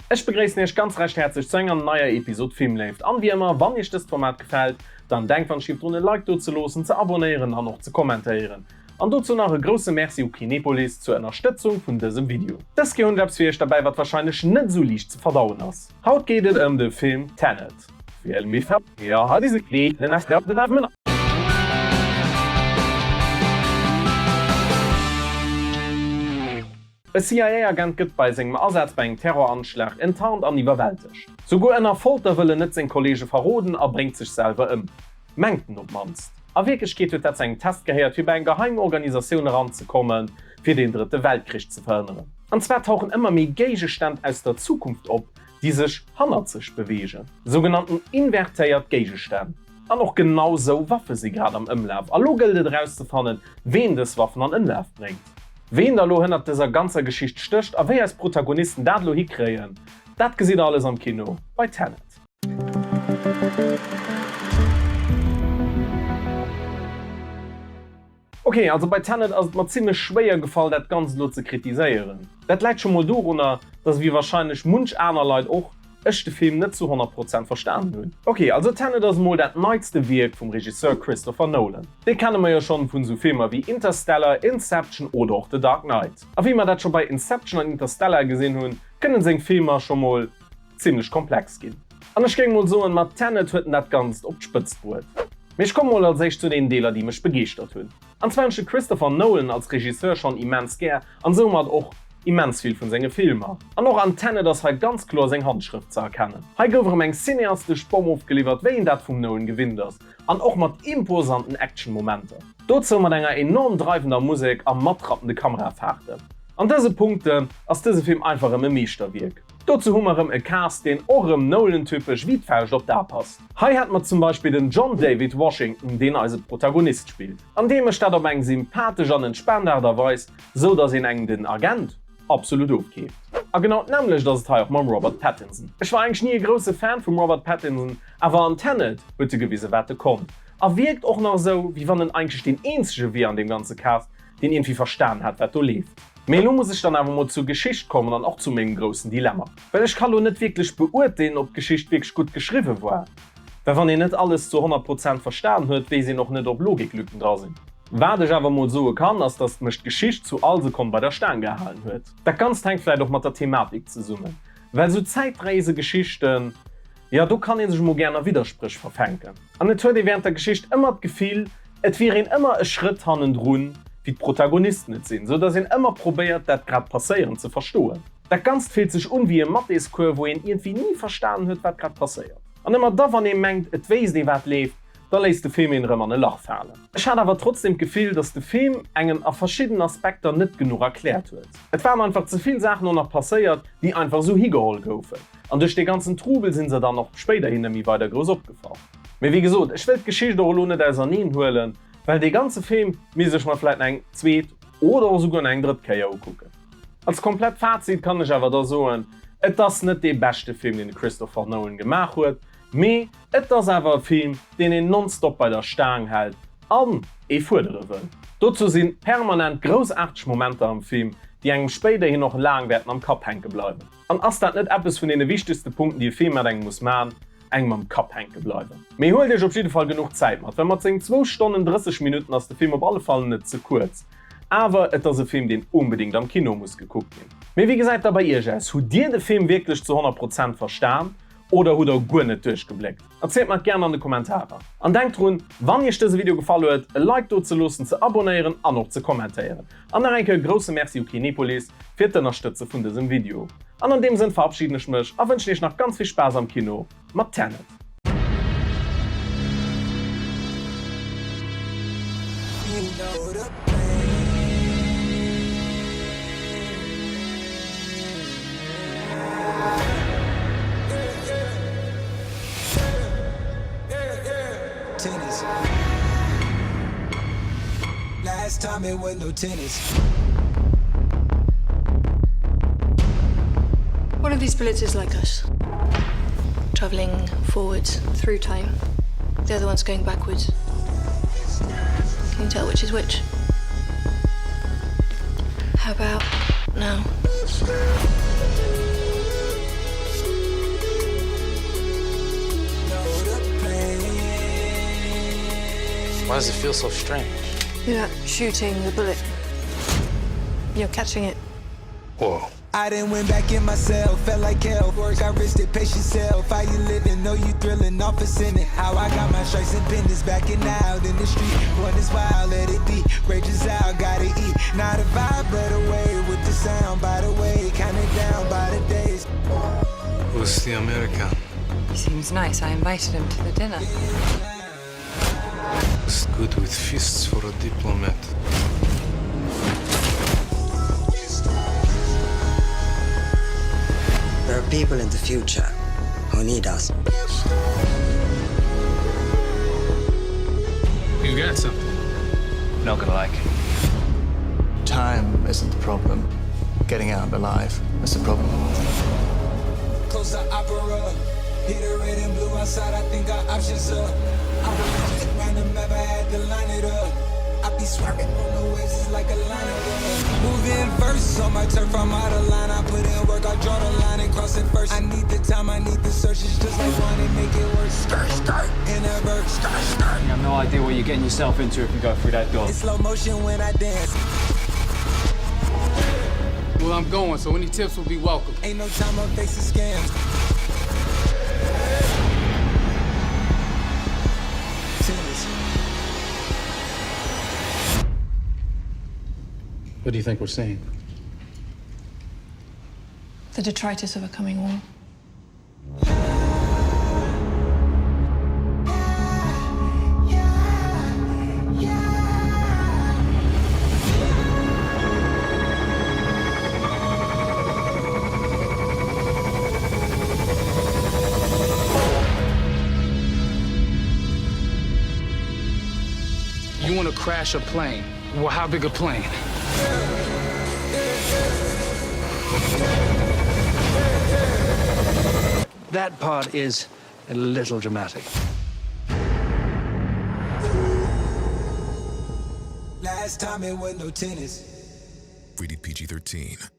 Ech begréissen iech ganz recht häerzlech zu enger neier Episode Filmléift. An wéi ëmmer, wann iech dëst Format gefält, dann denkt wann schief drun e Like do ze loossen, ze abonnéieren an och ze kommentéieren. An dozou nach e grousse Merci u Kinepolis zur Ënnerstëtzung vun dësem Video. Dës Kéier hunn ech eppes fir iech derbäi wat warscheinlech net esou liicht ze verdauen ass. Haut geet et ëm de Film Tenet. E CIA-Agent gëtt bei sengem Asaz bei engem Terroranschlag enttarnt an iwwerwältegt. Souguer ënner Folter wëll en net seng Kolleege verroden a bréngt sech selwer ëm. Mengt en op d'mannst. A Wierklechkeet huet dat zu engem Test gehéiert, fir bei eng geheim Organisatioun eranzekommen, fir den Drëtte Weltkrich ze verhënneren. An zwar tauchen ëmmer méi Géigestänn aus der Zukunft op, déi sech hannerzeg beweegen. Sougenannten invertéiert Géigestänn. An och genau sou Waffe si grad am Ëmlaf a lo gëllt et erauszefannen, ween dës Waffen an Ëmlaf bréngt. Ween da lo hënnert dëser ganzer Geschicht stécht a wéi eis Protagonisten dat lo hikréien, dat gesitt der alles am Kino bei Tenet. Ok, also bei Tenet ass et mer zimlech schwéier gefall dat Ganzt elo ze kritiséieren. Dat läit scho mol dorunner, dass ewéi wahrscheinlech munch aner Leit och, ech de Film net zu 100 Prozent verstanen hunn. Ok, also Tenet ass mol dat neitste Wierk vum Regisseur Christopher Nolan. Dee kenne mer jo schonn vun esou Filmer wéi Interstellar, Inception oder och The Dark Knight. A wéi mer dat scho bei Inception an Interstellar gesinn hunn, kënnen seng Filmer scho mol zimlech komplex ginn. An ech géing mol soen, mat Tenet huet en dat Ganzt op d'Spëtzt bruet. Mee ech komme mol als éischt zu den Deeler déi mech begeeschtert hunn. An zwar hunn ech de Christopher Nolan als Regisseur schonn immens gär an soumat och immens vill vun senge Filmer. An och an Tenet ass hei ganz kloer seng Handschrëft ze erkennen. Hei gouf erëm eng cineastesch Bomm ofgeliwwert wéi een dat vum Nolan gewinnt ass an och mat imposanten Action-Momenter. Dozou mat enger enorm dreiwender Musek a matrappende Kamerafahrten. An dëse Punkten ass dëse Film einfach erëm e Meeschterwierk. Dozou hu mer erëm e Cast deen och erëm Nolan-typesch wéi d'Fauscht op d'A passt. Hei hätt mer zum Beispill den John David Washington deen eise Protagonist spillt. An dee mécht dat op eng sympathesch an entspaant Aart a Weis, sou dass een engem den Agent absolut ofkeeft. A genau d'nämmlecht ass et hei och mam Robert Pattinson. Ech war eigentlech ni e grousse Fan vum Robert Pattinson, awer an Tenet huet e gewise wat e konnt a wierkt och nach esou wéi wann en eigentlech deen eenzege wier an deem ganze Cast deen iergendwéi verstan hat wat do leeft. Mee elo muss ech dann awer mol zur Geschicht kommen an och zu mengem groussen Dilemma. Well ech ka lo net wierklech beurteelen ob d'Geschicht wierklech gutt geschriwwe war. Well wann een net alles zu 100 Prozent verstan huet, weess een och net ob Logiklücken dra sinn. Wat ech awer mol soe kann, ass dass mech d'Geschicht zu all Sekonn bei der Staang gehalen huet. Dat Ganzt hänkt vläit och mat der Thematik zesummen, well sou Zäitreesegeschichten, jo do kann ee sech mol gären a Widderspréch verfänken. An et huet ee während der Geschicht ëmmer d'Gefill, et wier een ëmmer e Schrëtt hannendrun, wéi d'Protagonisten et sinn, sou dass een ëmmer probéiert, dat grad Passéierend ze verstoen. Dat Ganzt fillt sech un wéi e Mathéscours, wou een iergendwéi ni verstanen huet, wat grad passéiert. An ëmmer da wann ee mengt, et wéisst ee wat leeft, da léisst de Film een erëm an e Lach falen. Ech hat awer trotzdem d'Gefill, dass de Film engem a verschiddenen Aspekter net genuch erkläert huet. Et waren einfach ze vill Saachen och nach passéiert, déi einfach esou higeholl goufen. An duerch dee ganzen Trubel sinn se dann och spéiderhin net méi weider grouss opgefall. Mee wéi gesot, ech wëll d'Geschicht och elo net auserneen huelen, well dee ganze Film misst ech mer vläit nach eng zweet oder och esouguer nach eng drëtt Kéier ukucken. Als komplett Fazit kann ech awer da soen, et ass net dee beschte Film deen de Christopher Nolan gemaach huet, mee et ass awer e Film deen een nonstop bei der Staang hält an ee fuerdere wëll. Dozou sinn permanent groussaarteg Momenter am Film, déi engem spéiderhin och laang wäerten am Kapp hänke bleiwen. An ass dat net eppes vun deene wichtegste Punkten déi e Film mat engem muss man, engem am Kapp hänke bleiwen? Mee huelt iech op jidde Fall genuch Zäit mat, well mat sengen zwou Stonnen 30 Minutten ass de Film op alle Fall net ze kuerz. Awer et ass e Film deen onbedéngt am Kino muss gekuckt ginn. Mee wéi gesäit da bei iech aus? Hutt dir de Film wierklech zu 100 Prozent verstan oder hutt der guer net duerchgebléckt? Erzielt mer et gären an de Kommentarer. An denkt drun, wann iech dëse Video gefall huet, e Like do ze loossen, ze abonéieren an och ze kommentéieren. An nach eng Kéier e grousse Merci u Kinepolis fir d'Ënnerstëtze vun dësem Video. An an deem Sënn verabschiden ech mech a wënschen iech nach ganz vill Spaass am Kino mat Tenet. Tennis. Last time it was no tennis. One of these bullets is like us. Traveling forwards through time. The other one's going backwards. Can you tell which is which? How about now? does it feel so strange? You're not shooting the bullet. You're catching it. Whoa. I didn't win back in myself, felt like hell. Work, I risked it, patient self. How you living? Know you thrilling, office in it. How I got my stripes and business backing out in the street. One is wild, let it be. Rages out, gotta eat. Not a vibe, but away with the sound. By the way, count it down by the days. Who's the American? He seems nice. I invited him to the dinner. It's good with fists for a diplomat. There are people in the future who need us. You got something. Not gonna like it. Time isn't the problem. Getting out alive is the problem. Close the opera. Hit a red and blue outside, I think our options up. I was random, ever had to line it up. I be swerving on the waves, it's like a line of Moving first on my turf, I'm out of line. I put in work, I draw the line and cross it first. I need the time, I need the search. It's just like one and make it work. Skirt, skirt, in a bird, skirt, skirt. You have no idea what you're getting yourself into if you go through that door. It's slow motion when I dance. Well, I'm going, so any tips will be welcome. Ain't no time I'm facing scams. Tennis. What do you think we're seeing? The detritus of a coming war. You want to crash a plane? Well, how big a plane? That part is a little dramatic. Last time it was no tennis. Rated PG-13.